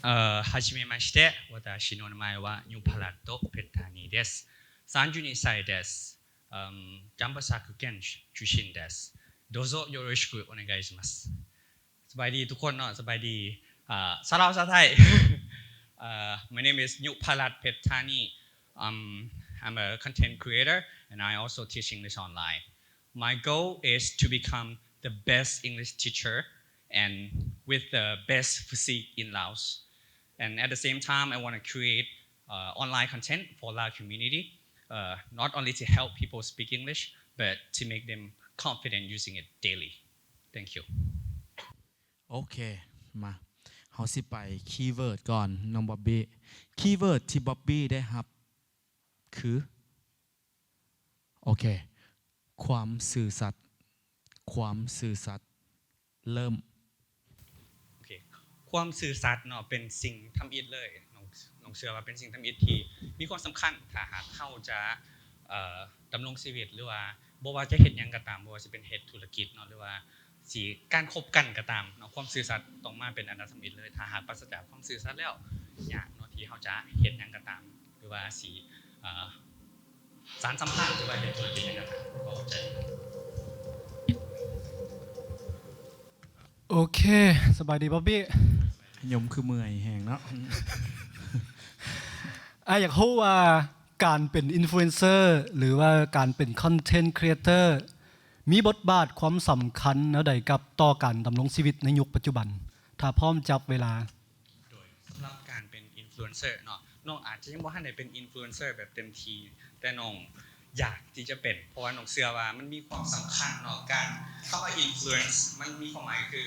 はじめまして。私の名前はニューパラット・ペッターニーです。さんじゅうにさいです。うん、キャンパス学研出身です。どうぞよろしくお願いします。 ສະບາຍດີທຸກຄົນເນາະ ສະບາຍດີ ອ່າ ຊາວລາວຊາວໄທ Uh, my name is Nyupalat Pettani. Um, I'm a content creator and I also teach English online. My goal is to become the best English teacher and with the best physique in Laos. And at the same time, I want to create uh, online content for Lao community, uh, not only to help people speak English, but to make them confident using it daily. Thank you. ໂອເຄ ມາ ເຮົາຊິໄປຄີເວີດກ່ອນ ນ້ອງບອບບີ. ຄີເວີດທີ່ບອບບີໄດ້ຮັບຄື ໂອເຄ ຄວາມຊື່ສັດ ຄວາມຊື່ສັດ ເລີ່ມ. ໂອເຄ ຄວາມຊື່ສັດເນາະ ເປັນສິ່ງທຳອິດເລີຍ. ນ້ອງ ນ້ອງເຊື່ອວ່າເປັນສິ່ງທຳອິດທີ່ມີຄວາມສຳຄັນ ຖ້າຫາກເຮົາຈະ ເອີ ດຳລົງຊີວິດ ຫຼືວ່າບໍ່ວ່າຈະເຮັດຫຍັງກໍຕາມ ບໍ່ວ່າຈະເປັນເຮັດທຸລະກິດເນາະ ຫຼືວ່າຊິການຄົບກັນກໍຕາມເນາະ ຄວາມຊື່ສັດຕ້ອງມາເປັນອັນດັບທຳອິດເລີຍ. ຖ້າຫາກປາສະຈາກຄວາມຊື່ສັດແລ້ວ ຍາກເນາະທີ່ເຮົາຈະເຮັດຫຍັງກໍຕາມ ຫຼືວ່າຊິ ເອີ ສານສຳພັນ ຫຼືວ່າເຮັດທຸລະກິດຫຍັງກໍຕາມ. ເຂົ້າໃຈ. ໂອເຄ ສະບາຍດີບອບບີ. ຍົມຄືເມື່ອຍແຮງເນາະ. ອ້າຍຢາກຮູ້ວ່າການເປັນອິນຟລູເອນເຊີ ຫຼືວ່າການເປັນຄອນເທັນຄຣີເອເຕີ ມີບົດບາດຄວາມສຳຄັນແນວໃດກັບຕໍ່ການດຳລົງຊີວິດໃນຍຸກປັດຈຸບັນ? ຖ້າພ້ອມຈັບເວລາ. ໂດຍສຳລັບການເປັນອິນຟລູເອນເຊີເນາະ ນ້ອງອາດຈະຍັງບໍ່ທັນໄດ້ເປັນອິນຟລູເອນເຊີແບບເຕັມທີ່ ແຕ່ນ້ອງຢາກທີ່ຈະເປັນ ເພາະວ່ານ້ອງເຊື່ອວ່າມັນມີຄວາມສຳຄັນເນາະ ການ ຄຳວ່າອິນຟລູເອນມັນມີຄວາມໝາຍຄື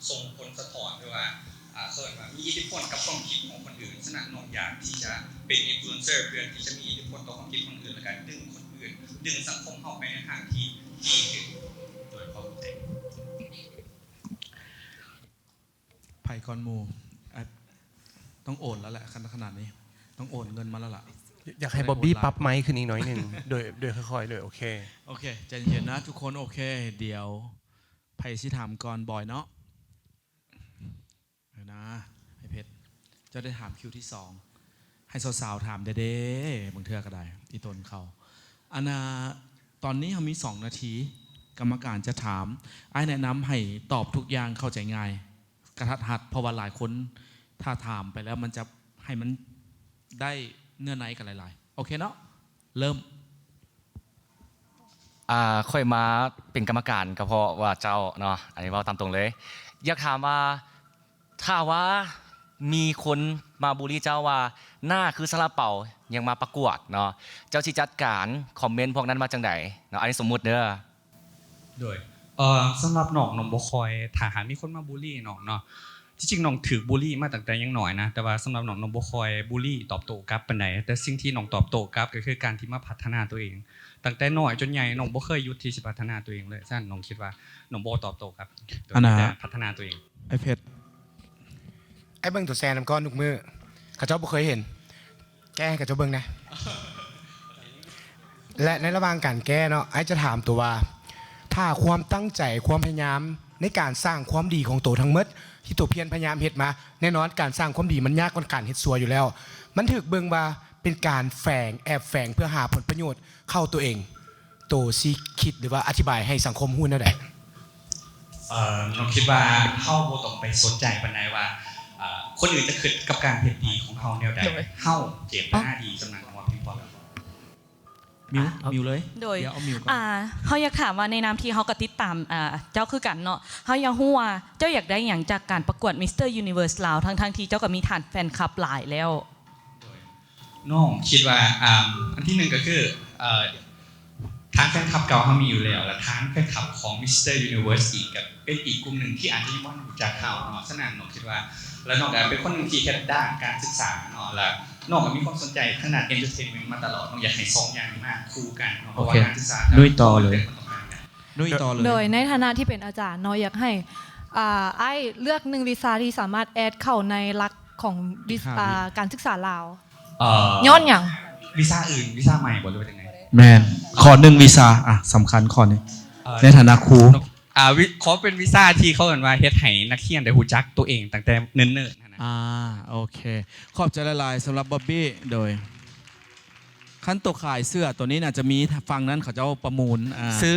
ສົ່ງຜົນສະທ້ອນ ຫຼືວ່າ ເຂົາເອີ້ນວ່າມີອິດທິພົນກັບຄວາມຄິດຂອງຄົນອື່ນ. ສະນັ້ນນ້ອງຢາກທີ່ຈະເປັນອິນຟລູເອນເຊີ ເພື່ອທີ່ຈະມີອິດທິພົນຕໍ່ຄວາມຄິດຂອງຄົນອື່ນ ແລະກະດຶງຄົນອື່ນ ດຶງສັງຄົມເຮົາໄປໃນທາງທີ່ດີຂຶ້ນ. ໂດຍຂອບໃຈ. ໃຜກ່ອນໝູ່? ອາ ຕ້ອງໂອນແລ້ວແຫຼະ ຄັນຂະໜາດນີ້ ຕ້ອງໂອນເງິນມາແລ້ວລະ. ຢາກໃຫ້ບອບບີປັບໄມຂຶ້ນອີກໜ້ອຍໜຶ່ງ ໂດຍ ໂດຍຄ່ອຍໆ ໂດຍ ໂອເຄ ໂອເຄ ໃຈເຢັນນະທຸກຄົນ. ໂອເຄ ດຽວໃຜຊິຖາມກ່ອນ? ບອຍເນາະ. ເອີນະ ອ້າຍເພັດ ເຈົ້າໄດ້ຖາມຄິວທີສອງ ໃຫ້ສາວໆຖາມແດ່ເດ້ ບາງເທື່ອກໍໄດ້ ອີ່ຕົນເຂົາ. ອັນນ່າ ຕອນນີ້ເຮົາມີສອງນາທີ ກຳມະການຈະຖາມ. ອ້າຍແນະນຳໃຫ້ຕອບທຸກຢ່າງເຂົ້າໃຈງ່າຍ ກະທັດຮັດ ເພາະວ່າຫຼາຍຄົນ ຖ້າຖາມໄປແລ້ວມັນຈະໃຫ້ມັນໄດ້ເນື້ອໃນກັນຫຼາຍໆ. ໂອເຄເນາະ ເລີ່ມ. ອ່າ ຂ້ອຍມາເປັນກຳມະການກໍເພາະວ່າເຈົ້າເນາະ ອັນນີ້ເວົ້າຕາມຕົງເລີຍ. ຢາກຖາມວ່າ ຖ້າວ່າມີຄົນມາບູລີເຈົ້າວ່າ ໜ້າຄືຊາລາເປົາ ຍັງມາປະກວດເນາະ ເຈົ້າຊິຈັດການຄອມເມັນພວກນັ້ນວ່າຈັ່ງໃດເນາະ? ອັນນີ້ສົມມຸດເດີ. ໂດຍ ເອີ ສຳລັບນ້ອງ ນ້ອງບໍ່ຄ່ອຍ ຖ້າຫາກມີຄົນມາບູລີນ້ອງເນາະ ທີ່ຈິງນ້ອງຖືກບູລີມາຕັ້ງແຕ່ຍັງນ້ອຍນະ ແຕ່ວ່າສຳລັບນ້ອງ ນ້ອງບໍ່ຄ່ອຍບູລີຕອບໂຕ້ກັບປານໃດ ແຕ່ສິ່ງທີ່ນ້ອງຕອບໂຕ້ກັບກໍຄືການທີ່ມາພັດທະນາຕົວເອງ ຕັ້ງແຕ່ນ້ອຍຈົນໃຫຍ່ ນ້ອງບໍ່ເຄີຍຢຸດທີ່ຊິພັດທະນາຕົວເອງເລີຍ. ສະນັ້ນນ້ອງຄິດວ່ານ້ອງບໍ່ຕອບໂຕ້ກັບ ອັນນ່າ ພັດທະນາຕົວເອງ. ອ້າຍເພັດ ອ້າຍເບິ່ງໂຕແຊນຳກ້ອນທຸກມື້ ເຂົາເຈົ້າບໍ່ເຄີຍເຫັນ ແກ້ໃຫ້ເຂົາເຈົ້າເບິ່ງແດ່. ແລະໃນລະຫວ່າງການແກ້ເນາະ ອ້າຍຈະຖາມໂຕວ່າ ຖ້າຄວາມຕັ້ງໃຈ ຄວາມພະຍາຍາມໃນການສ້າງຄວາມດີຂອງໂຕທັງໝົດ ທີ່ໂຕພຽນພະຍາຍາມເຮັດມາ ແນ່ນອນການສ້າງຄວາມດີມັນຍາກກວ່າການເຮັດຊົ່ວຢູ່ແລ້ວ. ມັນຖືກເບິ່ງວ່າເປັນການແຝງ ແອບແຝງເພື່ອຫາຜົນປະໂຫຍດເຂົ້າໂຕເອງ. ໂຕຊິຄິດ ຫຼືວ່າອະທິບາຍໃຫ້ສັງຄົມຮູ້ແນວໃດ? ເອີ ນ້ອງຄິດວ່າເຮົາບໍ່ຕ້ອງໄປສົນໃຈປານໃດວ່າ ເອີ ຄົນອື່ນຈະຄິດກັບການເຮັດດີຂອງເຮົາແນວໃດ ເຮົາເຈດຕະນາດີສ່ຳນັ້ນ ນ້ອງວ່າພຽງພໍແລ້ວ. ມິວ ມິວເລີຍ. ໂດຍ ດຽວເອົາມິວກ່ອນ. ອ່າ ເຮົາຢາກຖາມວ່າ ໃນນາມທີ່ເຮົາກໍຕິດຕາມ ອ່າ ເຈົ້າຄືກັນເນາະ ເຮົາຢາກຮູ້ວ່າເຈົ້າຢາກໄດ້ຫຍັງຈາກການປະກວດ Mister Universe ລາວ ທັງໆທີ່ເຈົ້າກໍມີຖານແຟນຄລັບຫຼາຍແລ້ວ? ໂດຍ ນ້ອງຄິດວ່າ ອ່າ ອັນທີໜຶ່ງກໍຄື ເອີ ຖານແຟນຄລັບເກົ່າເຮົາມີຢູ່ແລ້ວ ແລະຖານແຟນຄລັບຂອງ Mister Universe ອີກກໍເປັນອີກກຸ່ມໜຶ່ງທີ່ອາດຈະຍັງບໍ່ທັນຮູ້ຈັກເຮົາເນາະ. ສະນັ້ນນ້ອງຄິດວ່າ ແລະນ້ອງກໍເປັນຄົນໜຶ່ງທີ່ເຮັດດ້ານການສຶກສາເນາະ ແລະນ້ອງກໍມີຄວາມສົນໃຈທາງດ້ານ entertainment ມາຕະຫຼອດ. ນ້ອງຢາກໃຫ້ສອງຢ່າງນີ້ມາຄູ່ກັນເນາະ ເພາະວ່າການສຶກສາ ນຸ້ຍຕໍ່ເລີຍ ນຸ້ຍຕໍ່ເລີຍ. ໂດຍ ໃນຖານະທີ່ເປັນອາຈານເນາະ ຢາກໃຫ້ ອ່າ ອ້າຍເລືອກໜຶ່ງວິຊາທີ່ສາມາດແອດເຂົ້າໃນຫຼັກຂອງວິ ອ່າ ການສຶກສາລາວ. ຍ້ອນຫຍັງ? ວິຊາອື່ນ ວິຊາໃໝ່ບໍ່ ຫຼືວ່າຈັ່ງໃດ? ແມ່ນ ຂໍໜຶ່ງວິຊາ ອ່າ ສຳຄັນຂໍ້ນີ້ ໃນຖານະຄູ. ອ່າ ຂໍເປັນວິຊາທີ່ເຂົາເອີ້ນວ່າເຮັດໃຫ້ນັກຮຽນໄດ້ຮູ້ຈັກໂຕເອງຕັ້ງແຕ່ເນີນໆຫັ້ນ. ອ່າ ໂອເຄ ຂອບໃຈຫຼາຍໆ ສຳລັບບອບບີ້. ໂດຍ ຄັນໂຕຂາຍເສື້ອໂຕນີ້ນະ ຈະມີຝັ່ງນັ້ນເຂົາເຈົ້າປະມູນ ອ່າ ຊື້